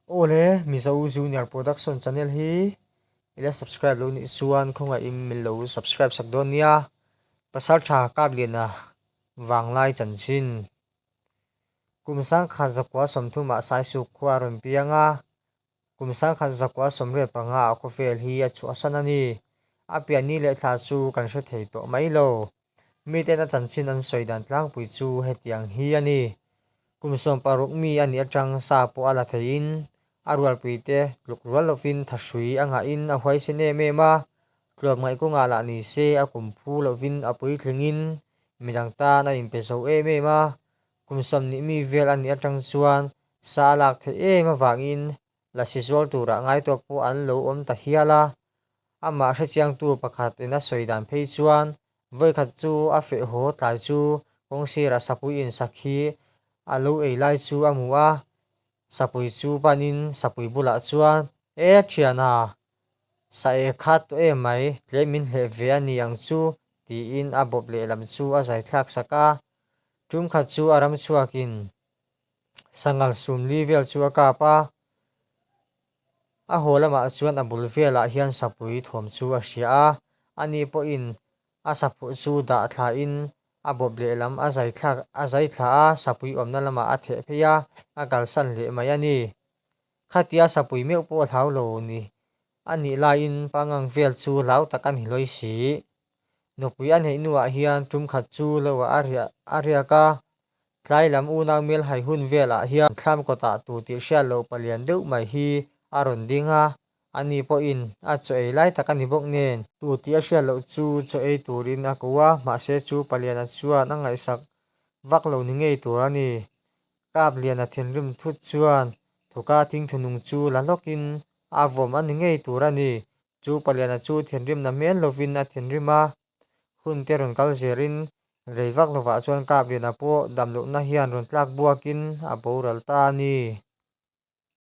Awle, Mizo Junior Production channel hi i la subscribe lo nih chuan khawngaihin min lo subscribe sak dawn nia. Pasaltha Kapliana Vanglai chanchin. Kum sangkhat zakua sawmthumah Saisuk khua a rawn piang a, kum sangkhat zakua 85 ah khawvel hi a chhuahsan a ni. A pian ni leh thla chu kan hre thei tawh mai lo. Miten a chanchin an sawi dan tlangpui chu hetiang hi a ni. Kum 16 mi a nih atang sa pawh a la theiin a rualpuite tluk rual lovin thahrui a ngahin a huaisen em em a, tlawmngaih kawngah lah ni se a kum phu lovin a puitlingin midang tan a inpe zo em em a. Kum 20 mi vel a nih atang chuan sa a lak theih em avangin lasi zual turah ngaitawk pawh an lo awm ta hial a. Amah hrechiangtu pakhat in a sawi dan phei chuan vawikhat chu a feh haw tlai chu kawng sirah sapui insak hi a lo ei lai chu a hmu a, sapui chu panin sapui bulah chuan, E thiana, sa e khat tawh em mai, tlem min hleh ve a ni ang chu, tiin a bawp lehlam chu a zai thlak sak a. Tum khat chu a ram chhuakin sanghal sumli vel chu a kap a. A haw lamah chuan a bul velah hian sapui thawm chu a hria a, ani pawhin a saphuh chu dah thlain a bawp lehlam a zai thlak a zai thla a, sapui awmna lamah a theh phei a, a kalsan leh mai a ni. Khatia sapui meuh pawh a hlau lo ni a nih laiin pangang vel chu hlau tak a ni hlawi si. Nupui a neih hnuah hian tum khat chu loah a riah a riak a, tlai lam unau mel hai hun velah hian thlam kawtah tu tih hriat loh palian deuh mai hi a rawn ding a, ani pawhin a chaw ei lai tak a ni bawk nen. Tu tih a hriat loh chu chaw ei turin a ko a, mahse chu paliana chuan a ngaihsak vak lo ni ngei tur a ni. Kap liana thinrim thut chuan thuka thingthunung chu la hlawkin a vawm a ni ngei tur a ni. Chu paliana chu thinrimna hmel lovin a thinrim a, hun te rawn kal zerin rei vak lovah chuan Kapliana pawh damlohna hian rawn tlak buakin a boral ta a ni.